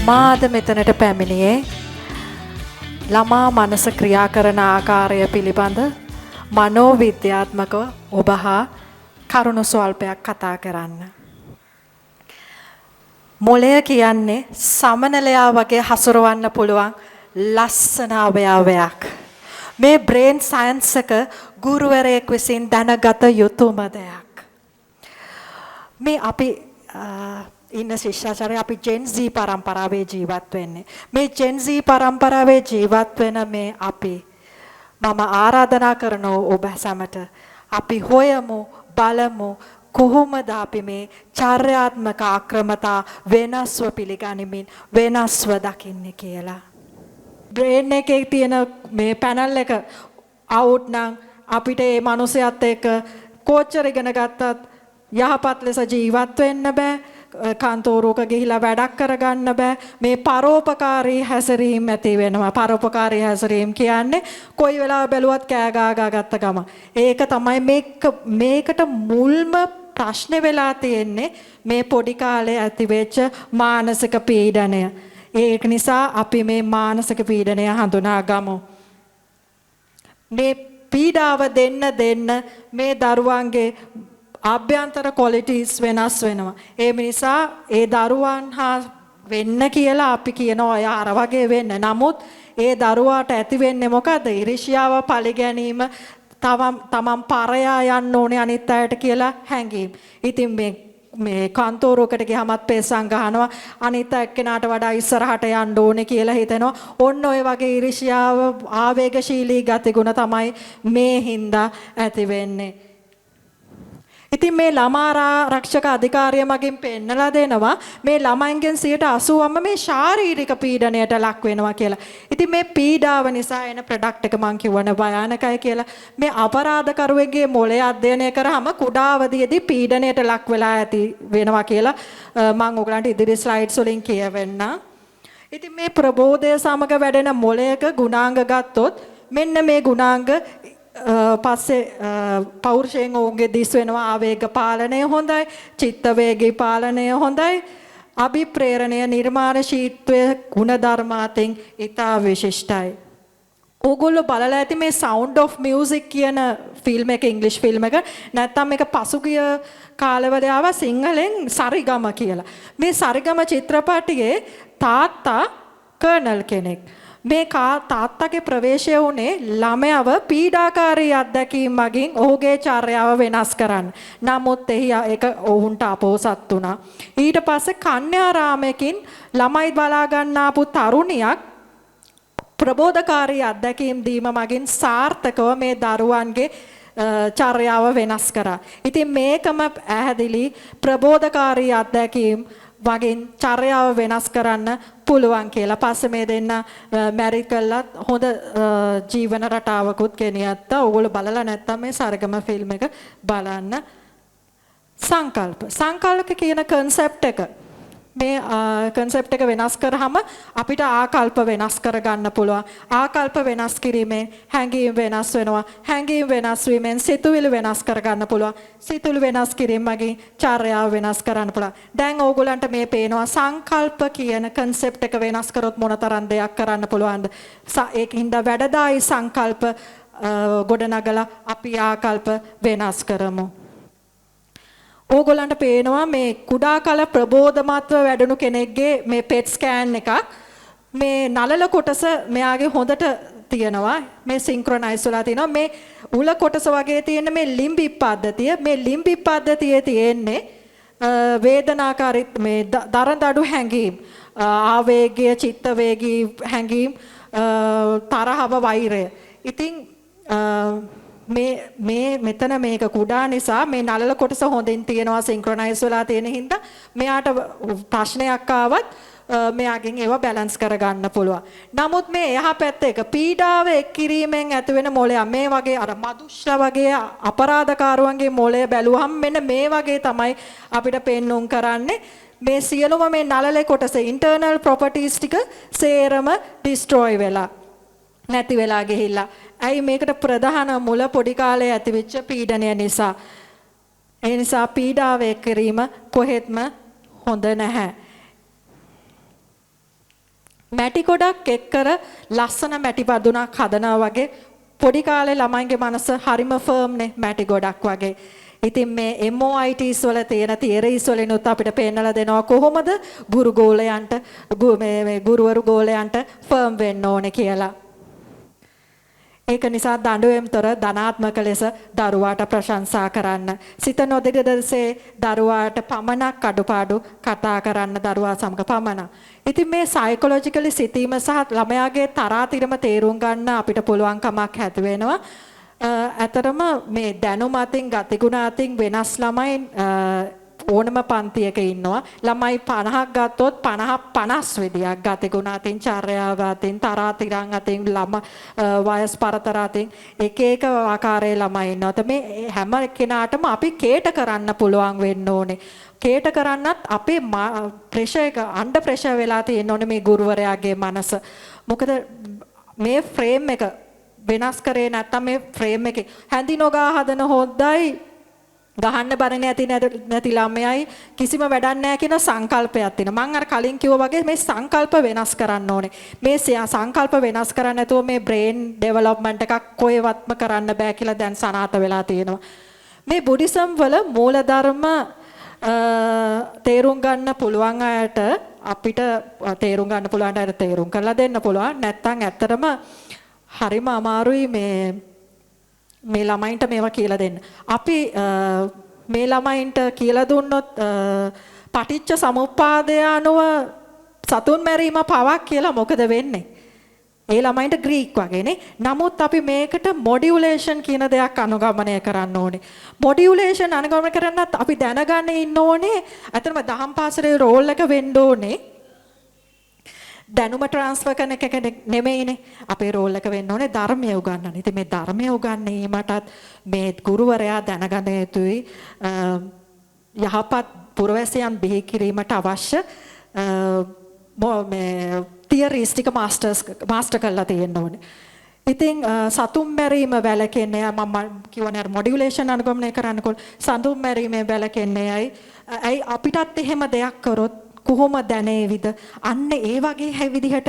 මා අද මෙතනට පැමිණියේ ළමා මනස ක්‍රියා කරන ආකාරය පිළිබඳ මනෝවිද්‍යාත්මකව ඔබ හා කරුණු ස්වල්පයක් කතා කරන්න. මොළය කියන්නේ සමනලයා වගේ හසුරවන්න පුළුවන් ලස්සන අවයවයක්. මේ බ්‍රේන් සයන්ස් එක ගුරුවරයෙක් විසින් දැනගත යුතුම දෙයක්. මේ අපි ඉන්න ශිෂ්ටාචාරය, අපි ජෙන් සී පරම්පරාවේ ජීවත් වෙන්නේ. මේ ජෙන් සී පරම්පරාවේ ජීවත් වෙන මේ අපි, මම ආරාධනා කරනවා ඔබ සැමට, අපි හොයමු, බලමු කොහොමද අපි මේ චර්යාත්මක අක්‍රමතා වෙනස්ව පිළිගනිමින් වෙනස්ව දකින්නේ කියලා. බ්‍රේන් එකේ තියෙන මේ පැනල් එක අවුට් නම් අපිට මේ මනුස්සයත් එක්ක කොච්චර ඉගෙන ගත්තත් යහපත් ලෙස ජීවත් වෙන්න බෑ. කන්තෝරුවක ගිහිලා වැඩක් කරගන්න බෑ. මේ පරෝපකාරී හැසිරීම් ඇති වෙනවා. පරෝපකාරී හැසිරීම් කියන්නේ කොයි වෙලාව බැලුවත් කෑ ගා ගා ගත්ත ගම. ඒක තමයි මේකට මුල්ම ප්‍රශ්නේ වෙලා තියෙන්නේ, මේ පොඩි කාලේ ඇතිවෙච්ච මානසික පීඩනය. ඒක නිසා අපි මේ මානසික පීඩනය හඳුනා ගමු. මේ පීඩාව දෙන්න දෙන්න මේ දරුවන්ගේ ආභ්‍යන්තර ක්වොලිටිස් වෙනස් වෙනවා. ඒ නිසා ඒ දරුවන් හා වෙන්න කියලා අපි කියනවා, ඔයා අර වගේ වෙන්න. නමුත් ඒ දරුවාට ඇති වෙන්නේ මොකද්ද? ඉරිෂියාව, පරිගැනීම, තමන් තමන් පරයා යන්න ඕනේ අනිත් අයට කියලා හැඟීම්. ඉතින් මේ මේ කන්තෝරුවකට ගියාමත් පෙස්සම් ගහනවා, අනිත් එක්කෙනාට වඩා ඉස්සරහට යන්න ඕනේ කියලා හිතෙනවා. ඔන්න ඔය වගේ ඉරිෂියාව, ආවේගශීලී ගතිගුණ තමයි මේ හින්දා ඇති වෙන්නේ. ඉතින් මේ ළමා රක්ෂක අධිකාරිය මගින් පෙන්නලා දෙනවා මේ ළමයින්ගෙන් 80%ම මේ ශාරීරික පීඩනයට ලක් වෙනවා කියලා. ඉතින් මේ පීඩාව නිසා එන ප්‍රොඩක්ට් එක මං කියවන භයානකයි කියලා. මේ අපරාධකරුවෙක්ගේ මොළය අධ්‍යයනය කරාම කුඩා අවදියේදී පීඩනයට ලක් වෙලා ඇති වෙනවා කියලා මං ඔයගලන්ට ඉදිරි ස්ලයිඩ්ස් වලින් කියවෙන්නම්. ඉතින් මේ ප්‍රබෝධය සමග වැඩෙන මොළයක ගුණාංග ගත්තොත් මෙන්න මේ ගුණාංග පස්සේ පෞරුෂයෙන් ඔවුන්ගේ දිස් වෙනවා. ආවේග පාලනය හොඳයි, චිත්ත වේගී පාලනය හොඳයි, අභිප්‍රේරණය, නිර්මාණශීලීත්වය ගුණධර්ම අතින් ඉතා විශිෂ්ටයි. ඕගොල්ලෝ බලලා ඇති මේ Sound of Music කියන ෆිල්ම් එක, ඉංග්‍රීසි ෆිල්ම් එක. නැත්තම් මේක පසුගිය කාලවල ආවා සිංහලෙන් සරිගම කියලා. මේ සරිගම චිත්‍රපටියේ තාත්තා කර්නල් කෙනෙක්. මේ තාත්තගේ ප්‍රවේශය වුණේ ළමයව පීඩාකාරී අත්දැකීම් මගින් ඔහුගේ චර්යාව වෙනස් කරන්න. නමුත් එහි ඒක ඔවුන්ට අපොහසත් වුණා. ඊට පස්සේ කන්‍යාරාමයකින් ළමයි බලා ගන්න ආපු තරුණියක් ප්‍රබෝධකාරී අත්දැකීම් දීම මගින් සාර්ථකව මේ දරුවන්ගේ චර්යාව වෙනස් කරා. ඉතින් මේකම පැහැදිලි, ප්‍රබෝධකාරී අත්දැකීම් වගින් චර්යාව වෙනස් කරන්න පුළුවන් කියලා. පස්සේ මේ දෙන්න මැරි කළත් හොඳ ජීවන රටාවකුත් ගෙනියත්තා. ඕගොල්ලෝ බලලා නැත්තම් මේ සරගම ෆිල්ම් එක බලන්න. සංකල්ප. සංකල්ප කියන කන්සෙප්ට් එක, මේ කන්සෙප්ට් එක වෙනස් කරාම අපිට ආකල්ප වෙනස් කරගන්න පුළුවන්. ආකල්ප වෙනස් කිරීමෙන් හැඟීම් වෙනස් වෙනවා. හැඟීම් වෙනස් වීමෙන් සිතුවිලි වෙනස් කරගන්න පුළුවන්. සිතුවිලි වෙනස් කිරීම මගින් චර්යාව වෙනස් කරන්න පුළුවන්. දැන් ඕගොල්ලන්ට මේ පේනවා සංකල්ප කියන කන්සෙප්ට් එක වෙනස් කරොත් මොනතරම් දෙයක් කරන්න පුළුවන්ද? ඒකින්ද වැඩදායි සංකල්ප ගොඩනගලා අපි ආකල්ප වෙනස් කරමු. ඕගොල්ලන්ට පේනවා මේ කුඩා කල ප්‍රබෝධමත්ව වැඩුණු කෙනෙක්ගේ මේ පෙට් ස්කෑන් එකක්. මේ නලල කොටස මෙයාගේ හොඳට තියෙනවා. මේ සින්ක්‍රොනයිස් වෙලා තියෙනවා. මේ උල කොටස වගේ තියෙන මේ ලිම්බික් පද්ධතිය, මේ ලිම්බික් පද්ධතියේ තියෙන්නේ වේදනාකාරී මේ දරදඩු හැඟීම්, ආවේගය, චිත්ත වේගී හැඟීම්, තරහව, වෛරය. ඉතින් මේ මේ මෙතන මේක කුඩා නිසා මේ නලල කොටස හොඳින් තියෙනවා, සින්ක්‍රොනයිස් වෙලා තියෙන හින්දා මෙයාට ප්‍රශ්නයක් ආවත් මෙයාගෙන් ඒවා බැලන්ස් කරගන්න පුළුවන්. නමුත් මේ එහා පැත්ත එක පීඩාව එක් කිරීමෙන් ඇති වෙන මොළයක්. මේ වගේ අර මදුෂ්‍ය වගේ අපරාධකාරුවන්ගේ මොළය බැලුවහම මෙන්න මේ වගේ තමයි අපිට පෙන්නුම් කරන්නේ. මේ සියලුම මේ නලලේ කොටස ඉන්ටර්නල් ප්‍රොපර්ටිස් ටික සේරම ඩිස්ට්‍රොයි වෙලා නැති වෙලා ගිහිල්ලා. ඇයි මේකට ප්‍රධාන මුල පොඩි කාලේ ඇතිවෙච්ච පීඩනය නිසා. ඒ නිසා පීඩාව එක් කිරීම කොහෙත්ම හොඳ නැහැ. මැටි ගොඩක් එක්කර ලස්සන මැටි බඳුනක් හදනවා වගේ, පොඩි කාලේ ළමයින්ගේ මනස හරිම ෆර්ම් නේ, මැටි ගොඩක් වගේ. ඉතින් මේ MOITs වල තියෙන තියරිස් වලිනුත් අපිට පෙන්නලා දෙනවා කොහොමද ගුරු ගෝලයන්ට, මේ මේ ගුරුවරු ගෝලයන්ට ෆර්ම් වෙන්න ඕනේ කියලා. ඒක නිසා දඬුවම් තොර ධනාත්මක ලෙස දරුවාට ප්‍රශංසා කරන්න. සිත නොදිදසේ දරුවාට පමණක් අඩුපාඩු කතා කරන්න, දරුවා සමග පමණක්. ඉතින් මේ සයිකොලොජිකලි සිතීම සහ ළමයාගේ තරාතිරම තේරුම් ගන්න අපිට පුළුවන් කමක් ඇති වෙනවා. ඇත්තටම මේ දැනුම අතින්, ගතිගුණ අතින් වෙනස් ළමයි ඕනම පන්තියක ඉන්නවා. ළමයි 50ක් ගත්තොත් 50 50 විදියක් ගතිගුණ අතින්, චර්යාව අතින්, තරාතිරන් අතින්, වයස් පරතර අතින් එක එක ආකාරයේ ළමයි ඉන්නවා. මේ හැම කෙනාටම අපි කේටර් කරන්න පුළුවන් වෙන්න ඕනේ. කේටර් කරන්නත් අපේ ප්‍රෙෂර් එක, අන්ඩර් ප්‍රෙෂර් වෙලා තියෙන්න ඕනේ මේ ගුරුවරයාගේ මනස. මොකද මේ ෆ්‍රේම් එක වෙනස් කරේ නැත්තම්, මේ ෆ්‍රේම් එකේ හැඳි නොගා හදන හොද්දයි ගහන්න බර නැති නැති ළමයයි කිසිම වැඩක් නැහැ කියන සංකල්පයක් තියෙනවා. මං අර කලින් කිව්වා වගේ මේ සංකල්ප වෙනස් කරන්න ඕනේ. මේ සංකල්ප වෙනස් කරන්න නැතුව මේ බ්‍රේන් ඩෙවලොප්මන්ට් එකක් කොහෙවත්ම කරන්න බෑ කියලා දැන් සනාථ වෙලා තියෙනවා. මේ බුද්දිසම් වල මූලධර්ම තේරුම් ගන්න පුළුවන් අයට, අපිට තේරුම් ගන්න පුළුවන් අයට තේරුම් කරලා දෙන්න පුළුවන්. නැත්තම් ඇත්තටම හරිම අමාරුයි මේ මේ ළමයින්ට මේවා කියලා දෙන්න. අපි මේ ළමයින්ට කියලා දුන්නොත් පටිච්ච සමුප්පාදය අනුව සතුන් මැරීම පවක් කියලා, මොකද වෙන්නේ? ඒ ළමයින්ට ග්‍රීක් වගේනේ. නමුත් අපි මේකට මොඩියුලේෂන් කියන දෙයක් අනුගමනය කරන්න ඕනේ. මොඩියුලේෂන් අනුගමනය කරන්නත් අපි දැනගන්න ඉන්න ඕනේ. ඇත්තටම දහම් පාසලේ රෝල් එක වෙන්න ඕනේ. දැනුම ට්‍රාන්ස්ෆර් කරන එක නෙමෙයිනේ. අපේ රෝල් එක වෙන්න ඕනේ ධර්මය උගන්වන්න. ඉතින් මේ ධර්මය උගන්වීමටත් මේ ගුරුවරයා දැනගන්න යුතුයි යහපත් පුරවැසියන් බිහි කිරීමට අවශ්‍ය මේ තියරිස් ටික මාස්ටර් කරලා තියෙන්න ඕනේ. ඉතින් සතුන් මැරීම වැළකෙන්නේ, මම කියවනේ අර මොඩියුලේෂන් අනුගමනය කරන්නකො, සතුන් මැරීමෙන් වැළකෙන්නේ ඇයි? ඇයි අපිටත් එහෙම දෙයක් කරොත් කොහොම දැනේවිද? අන්න ඒ වගේ විදිහට,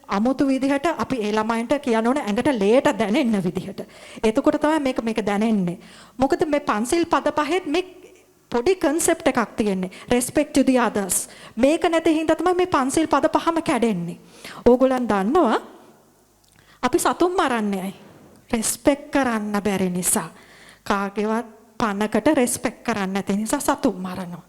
අමුතු විදිහට අපි ඒ ළමයින්ට කියන්න ඕනේ, ඇඟට ලේට දැනෙන්න විදිහට. එතකොට තමයි මේක මේක දැනෙන්නේ. මොකද මේ පන්සිල් පද පහෙත් මේ පොඩි කන්සෙප්ට් එකක් තියෙන්නේ. Respect to the others. මේක නැති හින්දා තමයි මේ පන්සිල් පද පහම කැඩෙන්නේ. ඕගොල්ලන් දන්නවා අපි සතුන් මරන්නේ ඇයි? රෙස්පෙක්ට් කරන්න බැරි නිසා. කාගේවත් පණකට රෙස්පෙක්ට් කරන්න නැති නිසා සතුන් මරනවා.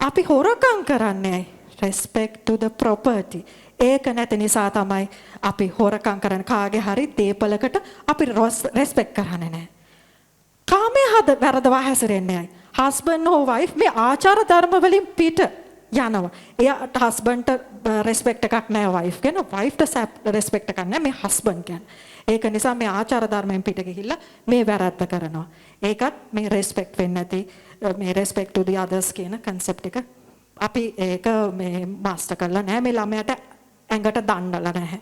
අපි හොරකම් කරන්නේ ඇයි? Respect to the property. ඒක නැති නිසා තමයි අපි හොරකම් කරන්නේ. කාගේ හරි දේපලකට අපි රෙස්පෙක්ට් කරන්නේ නැහැ. කාමයේ වැරදවා හැසිරෙන්නේ ඇයි? හස්බන්ඩ් හෝ වයිෆ් මේ ආචාර ධර්ම වලින් පිට යනවා. එයාට හස්බන්ඩ්ට රෙස්පෙක්ට් එකක් නැහැ වයිෆ් ගැන, වයිෆ්ට රෙස්පෙක්ට් එකක් නැහැ මේ හස්බන්ඩ් ගැන. ඒක නිසා මේ ආචාර ධර්මයෙන් පිට ගිහිල්ලා මේ වැරද්ද කරනවා. ඒකත් මේ රෙස්පෙක්ට් වෙන්නේ නැති, මේ රෙස්පෙක්ට් to the others කියන කන්සෙප්ට් එක අපි ඒක මේ මාස්ටර් කරලා නැහැ, මේ ළමයාට ඇඟට දන්නලා නැහැ.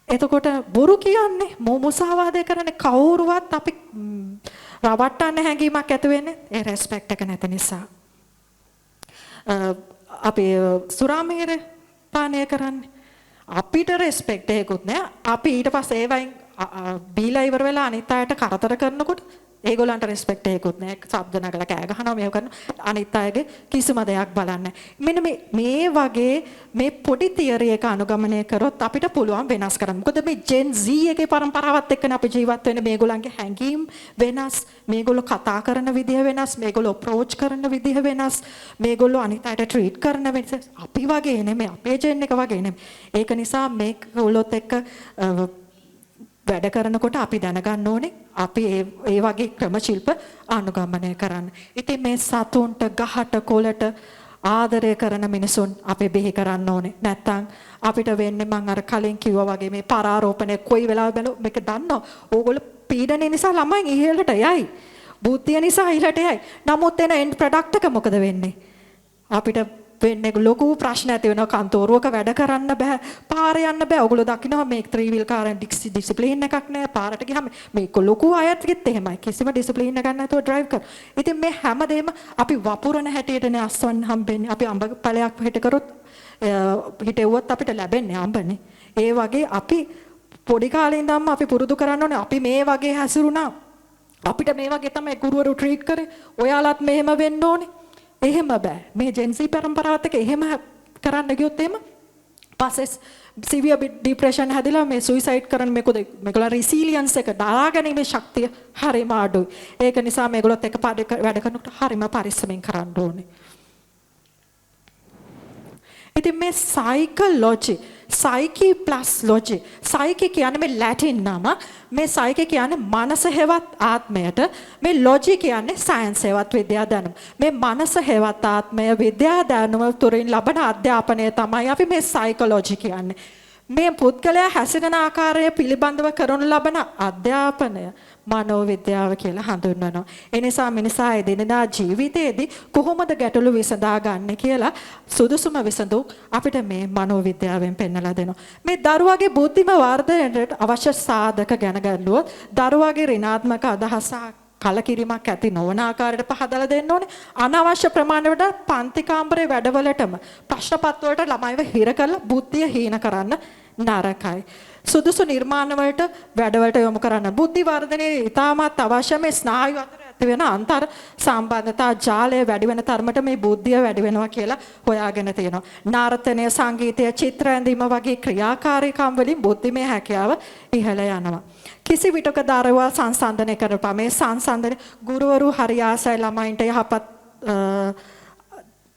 එතකොට බොරු කියන්නේ, මුසාවාදය කරන්නේ, කවුරුවත් අපි රවට්ටන්න හැඟීමක් ඇති වෙන්නේ ඒ රෙස්පෙක්ට් එක නැති නිසා. අපි සුරාමේර පානය කරන්නේ අපිට රෙස්පෙක්ට් එකකුත් නෑ. අපි ඊට පස්සේ ඒවයින් බීලා ඉවර වෙලා අනිත් අයට කරදර කරනකොට ඒගොල්ලන්ට රෙස්පෙක්ට් එකකුත් නෑ. ශබ්ද නගලා කෑ ගහනවා, මේව කරනවා. අනිත් අයගේ කිසිම දෙයක් බලන්නේ. මෙන්න මේ මේ වගේ මේ පොඩි තියරි එක අනුගමනය කරොත් අපිට පුළුවන් වෙනස් කරන්න. මොකද මේ Gen Z එකේ පරම්පරාවත් එක්කනේ අපි ජීවත් වෙන්නේ. මේගොල්ලන්ගේ හැඟීම් වෙනස්, මේගොල්ලෝ කතා කරන විදිහ වෙනස්, මේගොල්ලෝ අප්‍රෝච් කරන විදිහ වෙනස්, මේගොල්ලෝ අනිත් අයට ට්‍රීට් කරන විදිහ අපි වගේ නෙමෙයි, අපේ ජෙන් එක වගේ නෙමෙයි. ඒක නිසා මේගොල්ලොත් එක්ක වැඩ කරනකොට අපි දැනගන්න ඕනේ අපි ඒ ඒ වගේ ක්‍රම ශිල්ප අනුගමනය කරන්න. ඉතින් මේ සතුන්ට, ගහට කොළට ආදරය කරන මිනිසුන් අපි බිහි කරන්න ඕනේ. නැත්තම් අපිට වෙන්නේ මං අර කලින් කිව්වා වගේ මේ පරාරෝපණය. කොයි වෙලාවෙ බැලුව මේක දන්නවා. ඕගොල්ලෝ පීඩනය නිසා ළමයින් ඉහළට යයි. බුද්ධිය නිසා ඉහළට යයි. නමුත් එන එන්ඩ් ප්‍රොඩක්ට් එක මොකද වෙන්නේ? අපිට වෙන්නේ ලොකු ප්‍රශ්න ඇති වෙනවා. කන්තෝරුවක වැඩ කරන්න බෑ, පාර යන්න බෑ. ඔයගොල්ලෝ දකිනවා මේ ත්‍රී වීල් කාර් ඩිසිප්ලින් එකක් නෑ. පාරට ගියාම මේ ලොකු අයත්ගෙත් එහෙමයි, කිසිම ඩිසිප්ලින් එකක් නැතුව ඩ්‍රයිව් කරනවා. ඉතින් මේ හැමදේම අපි වපුරන හැටියටනේ අස්වන්න හම්බෙන්නේ. අපි අඹ ඵලයක් පිට කරොත් හිටෙව්වොත් අපිට ලැබෙන්නේ අඹනේ. ඒ වගේ අපි පොඩි කාලේ ඉඳන්ම අපි පුරුදු කරන්න ඕනේ අපි මේ වගේ හැසිරුණා. අපිට මේ වගේ තමයි ගුරුවරු ට්‍රීට් කරේ. ඔයාලත් මෙහෙම වෙන්න ඕනේ. එහෙම බෑ. මේ ජෙන් සී පරම්පරාවත් එක්ක එහෙම කරන්න ගියොත් එහෙම පස්සේ සිවියර් ඩිප්‍රෙෂන් හැදිලා මේ සුයිසයිඩ් කරන, මේකද මේගොල්ලෝ රිසිලියන්ස් එක දරා ගැනීමේ ශක්තිය හරිම අඩුයි. ඒක නිසා මේගොල්ලොත් එක්ක වැඩ කරනකොට හරිම පරිස්සමෙන් කරන්න ඕනේ. ඉතින් මේ සයිකොලොජි, සයිකි ප්ලස් ලොජි. සයිකි කියන්නේ මේ ලැටින් නම. මේ සයිකි කියන්නේ මනස හෙවත් ආත්මයට. මේ ලොජි කියන්නේ සයන්ස් හෙවත් විද්‍යා දැනුම. මේ මනස හෙවත් ආත්මය විද්‍යා දැනුම තුළින් ලබන අධ්‍යාපනය තමයි අපි මේ සයිකොලොජි කියන්නේ. මේ පුද්ගලයා හැසිරෙන ආකාරය පිළිබඳව කරනු ලබන අධ්‍යාපනය මනෝවිද්‍යාව කියලා හඳුන්වනවා. ඒ නිසා මිනිසා එදිනෙදා ජීවිතයේදී කොහොමද ගැටලු විසඳා ගන්න කියලා සුදුසුම විසඳුම් අපිට මේ මනෝවිද්‍යාවෙන් පෙන්නලා දෙනවා. මේ දරුවාගේ බුද්ධිම වර්ධනයට අවශ්‍ය සාධක ගැන ගල්ලුවොත්, දරුවාගේ ඍණාත්මක අදහස් කලකිරීමක් ඇති නොවන ආකාරයට පහදලා දෙන්න ඕනේ. අනවශ්‍ය ප්‍රමාණයට පන්ති කාමරේ වැඩවලටම, ප්‍රශ්න පත්‍ර වලට ළමයිව හිර කරලා බුද්ධිය හීන කරන්න නරකයි. සුදුසු නිර්මාණ වලට, වැඩවලට යොමු කරන්න. බුද්ධි වර්ධනයේ ඉතාමත් අවශ්‍ය මේ ස්නායු අතර ඇති වෙන අන්තර් සම්බන්ධතා ජාලය වැඩි වෙන තරමට මේ බුද්ධිය වැඩි වෙනවා කියලා හොයාගෙන තියෙනවා. නර්තනය, සංගීතය, චිත්‍ර ඇඳීම වගේ ක්‍රියාකාරීකම් වලින් බුද්ධිමය හැකියාව ඉහළ යනවා. කිසි විටක දරුවා සංසන්දනය කරපා. මේ සංසන්දනය, ගුරුවරු හරි ආසයි ළමයින්ට යහපත්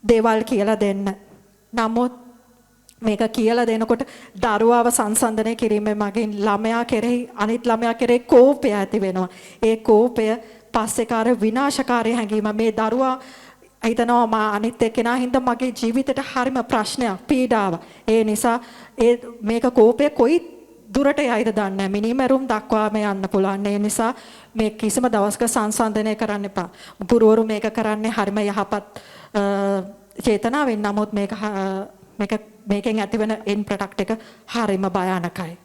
දේවල් කියලා දෙන්න. නමුත් මේක කියලා දෙනකොට දරුවාව සංසන්දනය කිරීමේ මගින් ළමයා කෙරෙහි, අනිත් ළමයා කෙරෙහි කෝපය ඇති වෙනවා. ඒ කෝපය පස්සේ කාර විනාශකාරී හැඟීම. මේ දරුවා හිතනවා මා අනිත් එක්කෙනා හින්දා මගේ ජීවිතේට හරිම ප්‍රශ්නයක්, පීඩාවක්. ඒ නිසා ඒ මේක කෝපය කොයි දුරට යයිද දන්නේ නැහැ. මිනීමැරුම් දක්වාම යන්න පුළුවන්. ඒ නිසා මේ කිසිම දවසක සංසන්දනය කරන්න එපා. ගුරුවරු මේක කරන්නේ හරිම යහපත් චේතනාවෙන්. නමුත් මේක මේක මේකෙන් ඇතිවන එන්ඩ් ප්‍රොඩක්ට් එක හරිම භයානකයි.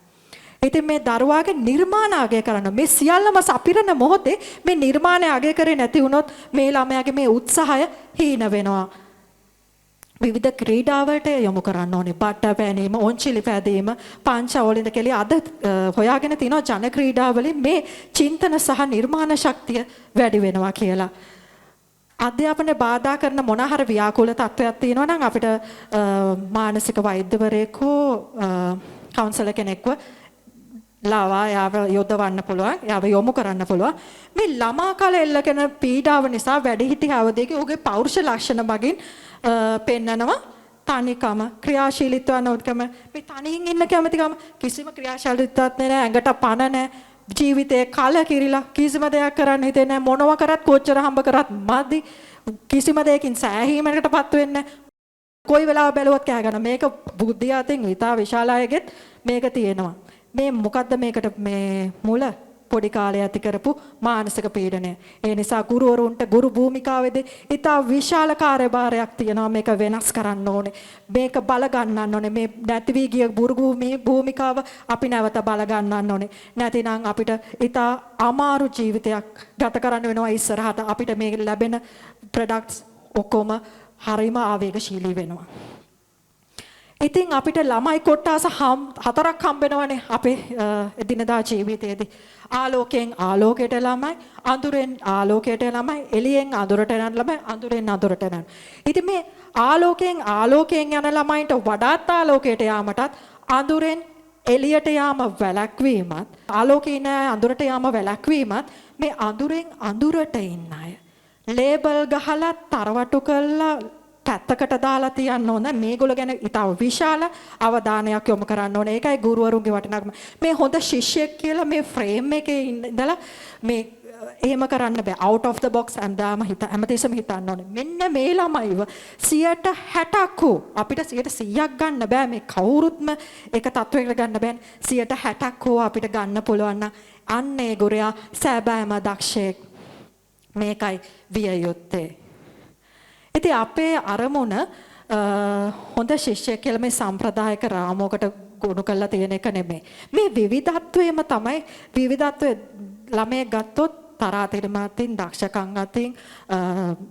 ඉතින් මේ දරුවාගේ නිර්මාණ අගය කරන්න, මේ සියල්ලම සපිරන මොහොතේ මේ නිර්මාණය අගය කරේ නැති වුණොත් මේ ළමයාගේ මේ උත්සාහය හීන වෙනවා. විවිධ ක්‍රීඩාවලට යොමු කරන්න ඕනේ. බට්ට පැනීම, ඔන්චිලි පැදීම, පංච ඔලිඳ කෙලිය. අද හොයාගෙන තිනවා ජන ක්‍රීඩා වලින් මේ චින්තන සහ නිර්මාණ ශක්තිය වැඩි වෙනවා කියලා. අධ්‍යාපනය බාධා කරන මොන හරි ව්‍යාකූල තත්ත්වයක් තියෙනවා නම් අපිට මානසික වෛද්‍යවරයෙක් හෝ කවුන්සලර් කෙනෙක්ව ලාවා එයාව යොදවන්න පුළුවන්, එයාව යොමු කරන්න පුළුවන්. මේ ළමා කාලේ එල්ල කරන පීඩාව නිසා වැඩිහිටි අවදියේදී ඔහුගේ පෞරුෂ ලක්ෂණ මගින් පෙන්නනවා තනිකම, ක්‍රියාශීලීත්ව නොකම, මේ තනියෙන් ඉන්න කැමතිකම, කිසිම ක්‍රියාශීලීත්වයක් නෑ, ඇඟට පණ නෑ, ජීවිතේ කලකිරිලා, කිසිම දෙයක් කරන්න හිතෙන්නේ නෑ, මොනවා කරත්, කොච්චර හම්බ කරත් මදි, කිසිම දෙයකින් සෑහීමකටපත් වෙන්නේ නෑ. කොයි වෙලාව බැලුවත් කෑ ගන්න. මේක බුද්ධිය අතින් ඉතා විශාල අයගෙත් මේක තියෙනවා. මේ මොකද්ද මේකට මේ මුල? පොඩි කාලේ ඇති කරපු මානසික පීඩනය. ඒ නිසා ගුරුවරුන්ට ගුරු භූමිකාවේදී ඉතා විශාල කාර්යභාරයක් තියෙනවා. මේක වෙනස් කරන්න ඕනේ. මේක බල ගන්නන්න ඕනේ. මේ නැති වී ගිය ගුරු භූමිකාව අපි නැවත බල ගන්නන්න ඕනේ. නැතිනම් අපිට ඉතා අමාරු ජීවිතයක් ගත කරන්න වෙනවා ඉස්සරහට. අපිට මේ ලැබෙන ප්‍රොඩක්ට්ස් ඔක්කොම හරිම ආවේගශීලී වෙනවා. ඉතින් අපිට ළමයි කොට්ටාස හතරක් හම්බෙනවනේ අපේ එදිනදා ජීවිතයේදී. ආලෝකයෙන් ආලෝකයට ළමයි, අඳුරෙන් ආලෝකයට ළමයි, එළියෙන් අඳුරට යන ළමයි, අඳුරෙන් අඳුරට යන. ඉතින් මේ ආලෝකයෙන් ආලෝකයෙන් යන ළමයින්ට වඩාත් ආලෝකයට යාමටත්, අඳුරෙන් එළියට යාම වැළැක්වීමත්, ආලෝකේ ඉන්න අය අඳුරට යාම වැළැක්වීමත්, මේ අඳුරෙන් අඳුරට ඉන්න අය ලේබල් ගහලා තරවටු කරලා පැත්තකට දාලා තියන්න ඕන. මේගොල්ලෝ ගැන ඉතා විශාල අවධානයක් යොමු කරන්න ඕන. ඒකයි ගුරුවරුන්ගේ වටිනාකම. මේ හොඳ ශිෂ්‍යෙක් කියලා මේ ෆ්‍රේම් එකේ ඉඳලා මේ එහෙම කරන්න බෑ. Out of the box හැමදාම හිත හැමතිස්සෙම හිතන්න ඕනේ. මෙන්න මේ ළමයිව 60ක් හෝ, අපිට 100ක් ගන්න බෑ, මේ කවුරුත්ම එක තත්වයකට ගන්න බෑනේ. 60ක් හෝ අපිට ගන්න පුළුවන් නම් අන්න ඒ ගුරයා සැබෑම දක්ෂයෙක්. මේකයි විය යුත්තේ. ඉතින් අපේ අරමුණ හොඳ ශිෂ්‍යයෙක් කියලා මේ සම්ප්‍රදායික රාමුවකට ගොනු කරලා තියෙන එක නෙමෙයි. මේ විවිධත්වයම තමයි. විවිධත්වය ළමයෙක් ගත්තොත් තරාතිරම අතින්, දක්ෂකම් අතින්,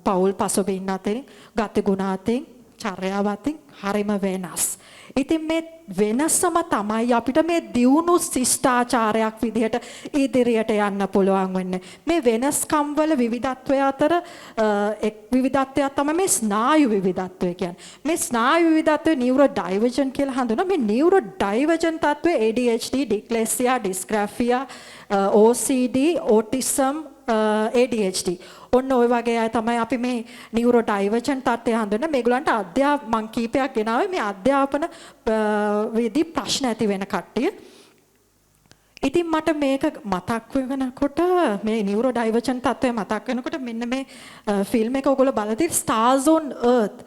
පවුල් පසුබිම් අතින්, ගති ගුණ අතින් චර්යාව අතින් හරිම වෙනස්. ඉතින් මේ වෙනසම තමයි අපිට මේ දියුණු ශිෂ්ටාචාරයක් විදිහට ඉදිරියට යන්න පුළුවන් වෙන්නේ. මේ වෙනස්කම් වල විවිධත්වය අතර එක් විවිධත්වයක් තමයි මේ ස්නායු විවිධත්වය කියන්නේ. මේ ස්නායු විවිධත්වය නියුරෝ ඩයිවර්ජන් කියලා හඳුනනවා. මේ නියුරෝ ඩයිවර්ජන් තත්ත්වය ADHD, ඩිස්ලෙක්සියා, ඩිස්ග්‍රැෆියා, OCD, autism, ADHD. ඔන්න ඔය වගේ අය තමයි අපි මේ නියුරෝ ඩයිවර්ජන් තත්ත්වය හඳුනන. මේගොල්ලන්ට මං කීපයක් ගෙනාවේ මේ අධ්‍යාපන විදි ප්‍රශ්න ඇති වෙන කට්ටිය. ඉතින් මට මේක මතක් වෙනකොට, මේ නියුරෝ ඩයිවර්ජන් තත්ත්වය මතක් වෙනකොට, මෙන්න මේ ෆිල්ම් එක ඔයගොල්ලෝ බලද්දී, Stars on Earth,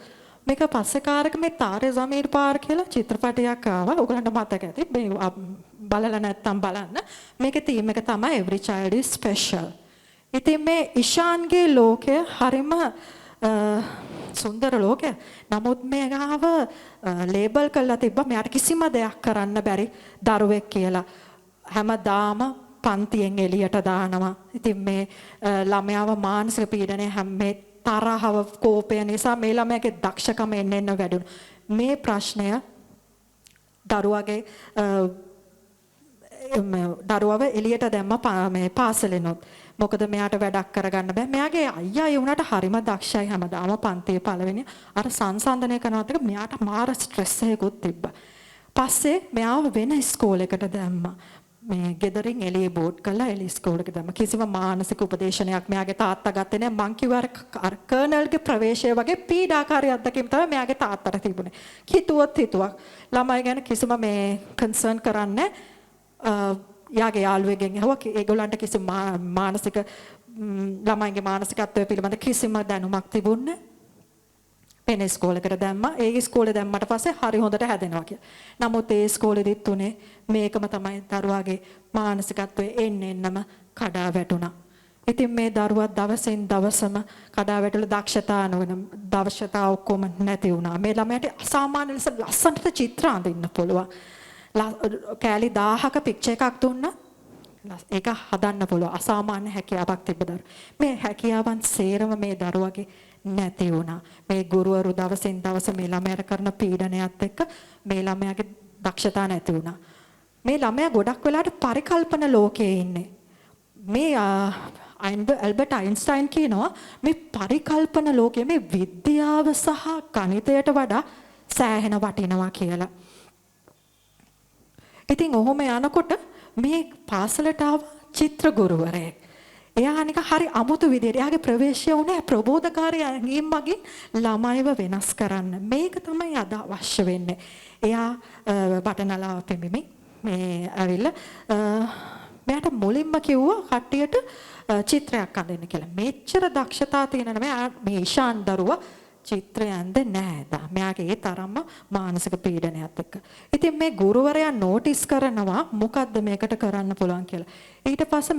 මේක පස්සේ කාරක මේ තාරේ සමීර් පාර් කියලා චිත්‍රපටයක් ආවා. ඔයගොල්ලන්ට මතක ඇති. මේ බලලා නැත්තම් බලන්න. මේකේ තීම් එක තමයි "Every child is special". ඉතින් මේ ඉෂාන්ගේ ලෝකය හරිම සුන්දර ලෝකයක්. නමුත් මෙයාව ලේබල් කරලා තිබ්බා මෙයාට කිසිම දෙයක් කරන්න බැරි දරුවෙක් කියලා. හැමදාම පන්තියෙන් එළියට දානවා. ඉතින් මේ ළමයාව මානසික පීඩනය හැම මේ තරහව කෝපය නිසා මේ ළමයාගේ දක්ෂකම එන්න එන්න වැඩි වුණා. මේ ප්‍රශ්නය දරුවගේ දරුවව එළියට දැම්ම මේ පාසලෙනොත්. මොකද මෙයාට වැඩක් කරගන්න බෑ. මෙයාගේ අයියා ඒ වුණාට හරිම දක්ෂයි, හැමදාම පන්තියේ පළවෙනි. අර සංසන්දනය කරනවත් එක මෙයාට මාර ස්ට්‍රෙස් එකකුත් තිබ්බා. පස්සේ මෙයාව වෙන ඉස්කෝලේකට දැම්මා. මේ ගෙදරින් එළිය බෝඩ් කරලා එළිය ඉස්කෝලේකට දැම්මා. කිසිම මානසික උපදේශනයක් මෙයාගේ තාත්තා ගත්තේ නෑ. මං කිව්වා අර අර කර්නල්ගේ ප්‍රවේශය වගේ පීඩාකාරී අත්දැකීම් තමයි මෙයාගේ තාත්තට තිබුණේ. හිතුවොත් හිතුවක්. ළමයි ගැන කිසිම මේ කන්සර්න් කරන්නේ යාගේ යාළුවෙක්ගෙන් ඇහුවා, ඒගොල්ලන්ට කිසිම මානසික ළමයින්ගේ මානසිකත්වය පිළිබඳ කිසිම දැනුමක් තිබුණේ නෑ. වෙන ඉස්කෝලේකට දැම්මා. ඒ ඉස්කෝලේ දැම්මට පස්සේ හරි හොඳට හැදෙනවා කියලා. නමුත් ඒ ඉස්කෝලේදිත් උනේ මේකම තමයි. දරුවාගේ මානසිකත්වය එන්න එන්නම කඩා වැටුණා. ඉතින් මේ දරුවා දවසින් දවසම කඩා වැටලා දක්ෂතා නොවන දවශ්‍යතා ඔක්කොම නැති වුණා. මේ ළමයාට අසාමාන්‍ය ලෙස ලස්සනට චිත්‍ර අඳින්න පුළුවන්. කෑලි 1000ක පික්චර් එකක් දුන්නා ඒක හදන්න පුළුවන් අසාමාන්‍ය හැකියාවක් තිබ්බ දරුවා. මේ හැකියාවන් සේරම මේ දරුවගේ නැති වුණා. මේ ගුරුවරු දවසින් දවස මේ ළමයාට කරන පීඩනයත් එක්ක මේ ළමයාගේ දක්ෂතා නැති වුණා. මේ ළමයා ගොඩක් වෙලාවට පරිකල්පන ලෝකයේ ඉන්නේ. මේ ඇල්බර්ට් අයින්ස්ටයින් කියනවා මේ පරිකල්පන ලෝකයේ මේ විද්‍යාව සහ ගණිතයට වඩා සෑහෙන වටිනවා කියලා. ඉතින් ඔහොම යනකොට මේ පාසලට ආව චිත්‍ර ගුරුවරයෙක්. එයා නිකන් හරි අමුතු විදියට එයාගේ ප්‍රවේශය වුණේ ප්‍රබෝධකාරී ඇඟීම් මගින් ළමයිව වෙනස් කරන්න. මේක තමයි අද අවශ්‍ය වෙන්නේ. එයා බටනලාව පෙමිමින් මේ ඇවිල්ලා මෙයාට මුලින්ම කිව්වා කට්ටියට චිත්‍රයක් අඳින්න කියලා. මෙච්චර දක්ෂතා තියෙන ළමයා මේ ඉෂාන් දරුවා චිත්‍රය ඇන්දේ නෑ දා. මෙයාගේ ඒ තරම්ම මානසික පීඩනයත් එක්ක. ඉතින් මේ ගුරුවරයා නෝටිස් කරනවා මොකද්ද මේකට කරන්න පුළුවන් කියලා. ඊට පස්සේ